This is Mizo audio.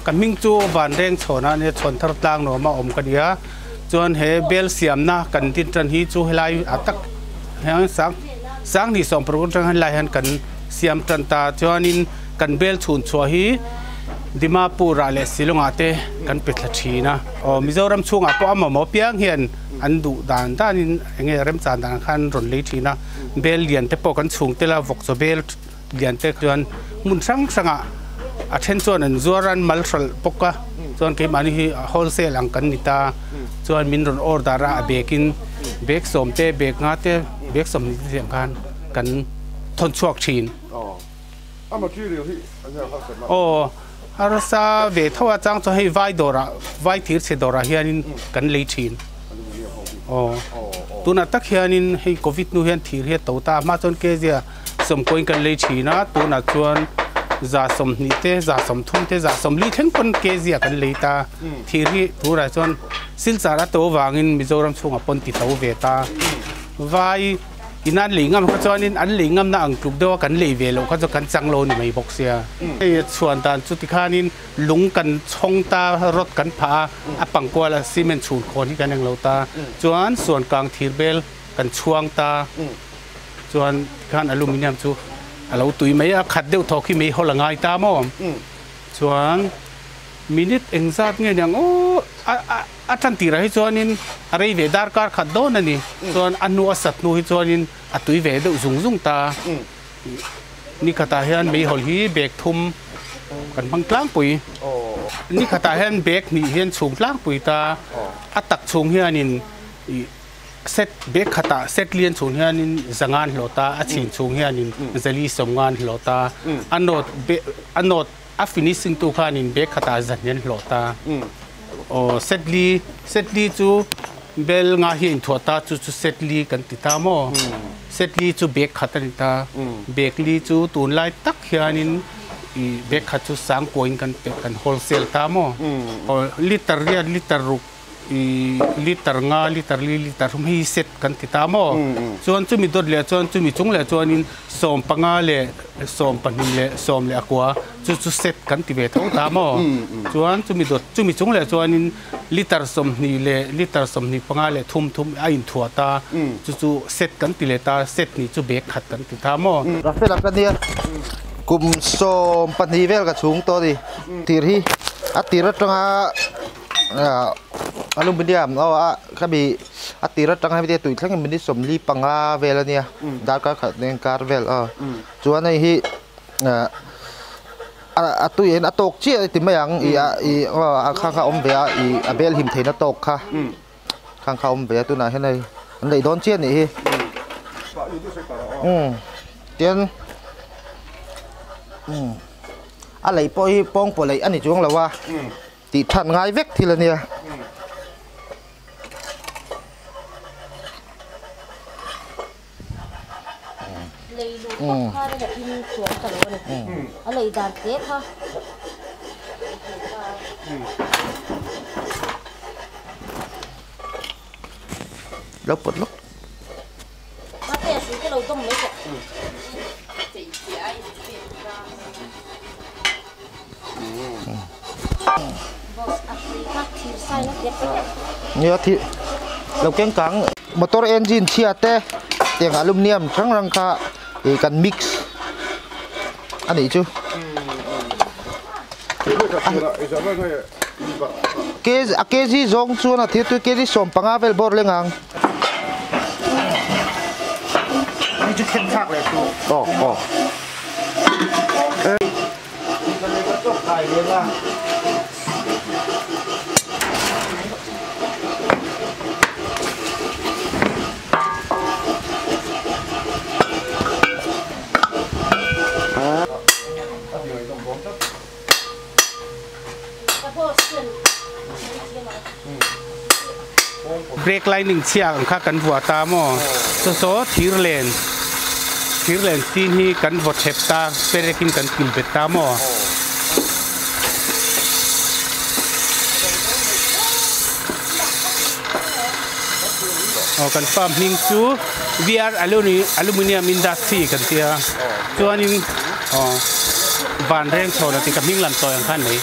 Ka hming chu Vanreng Chhawn a nia, Chhawnthar tlang nuam a awm ka nia. Chuan he bel siamna kan din tan hi chu helai ah tak hian sang sanghnih sawmparuk atang helai hian kan siam tan ta. Chuanin kan bel chhun chhuah hi Dimapur ah leh Shillong ah te kan pe thla thin a. Aw Mizoram chhungah pawh a mamawh piang hian an duh dan danin enge remchan dan khan rawn lei thin a. Bel lian te pawh kan chhung tel a, vawkchaw bel lian te chuan hmun hrang hrangah a then chuan an zuar a, an mal hralh bawk a, chuan keimahni hi wholesale ang kan ni ta, chuan min rawn order a, a bag in bag sawm te bag nga te bag sawmhnih te tiang khan kan thawn chhuak thin. Aw harsa ve tho a chang chuan hei vai dawrah vai thir chhe dawrah hianin kan lei thin. Aw tunah tak hianin hei covid hnu hian thir hi a to ta a, hma chuan kezia Sawmkawiin kan lei thin a, tunah chuan 120 te, 130 te, 140 thleng pawn kg ah kan lei ta. Thir hi turah chuan Silchar a to vangin Mizoram chhungah pawn ti to ve ta. Vai in an lei ngam kha chuanin an lei ngamna ang tluk deuha kan lei ve loh kha chu kan chang lo ni mai bawk sia. Hei a chhuan dan chu tikhanin lung kan chhawng ta, rod kan phah a, a pangkuala cement chhun khawn hi kan englo ta. Chuan suankang thir bel kan chhuang ta. Chuan tikhan aluminium chu a lo tui mai a, khat deuh thawk hi mei hawl a ngai ta maw? Chuan minute engzat nge niang aw a tan tirah hi chuanin a rei ve darkar khat dawn a ni. Chuan a hnu a sat hnu hi chuanin a tui ve deuh zung zung ta. Ni khatah hian mei hawl hi bag thum kan hmang tlangpui. Ni khatah hian bag hnih hian chhung tlangpui ta. A tak chhung hianin Set bag khatah set lian chhung hianin zangan hlawh ta, a chhin chhung hianin zali sawmngan hlawh ta, a nawt a nawt a finishing tu khanin bag khatah zan hian hlawh ta. Aw set li set li chu bel nga hi a inthuah ta chu chu set li kan ti ta maw? Set li chu bag khat a ni ta. Bag li chu tunlai tak hianin ih bag khat chu sangkuain kan pe kan wholesale ta maw? Aw liter riat liter ruk I liter nga, liter li, liter thum hei hi set kan ti ta maw? Chuan chumi dawt leh chuan chumi chung leh chuanin 15 leh 12 leh sawm leh a kua chu chu set kan ti ve tho ta maw? Chuan chumi dawt chumi chung leh chuanin liter 20 leh liter 25 leh thum thum a inthuah ta chu chu set kan ti leh ta, set nih chu bag khat kan ti ta maw? Rafela ka nia kum 12 vel ka chhung tawh a ni. Tir hi a tir atanga Aluminium aw a khami a tir atang hemi te tui thleng in minute 45 vel ania darkar khat nen kar vel aw chuan hei hi a tui hian a tawk chiah ti mai ang ih a ih aw kha kha a awm ve a ih a bel him theihna tawk kha khang kha a awm ve a tunah hian hei an neih dawn chiah a nih hi tian. A lei pawh hi pawngpaw leih a ni chuang lo a, tih that ngai vek thil a nia. Lei luh phawt kha rin a in chuang ta lo a ni. A lei dan te kha. Lo pawt lawk. Nia thil lo keng kang motor engine chhia te tiang aluminium hrang hrang kha ih kan mix a nih chu a kg zawng chuan a thil tui kg 15 vel bawr leng ang. Ni chu khen thlak leh tu. Aw aw. Brake lining chhia ang kha kan vuah ta maw? Saw saw thir len thir len tin hi kan vaw thep ta perek in kan kil bet ta maw? Aw kan farm hming chu VR Aluminium Industry kan tia chuanin aw Vanreng chhawn a ti ka hming lam tawi ang khan mai.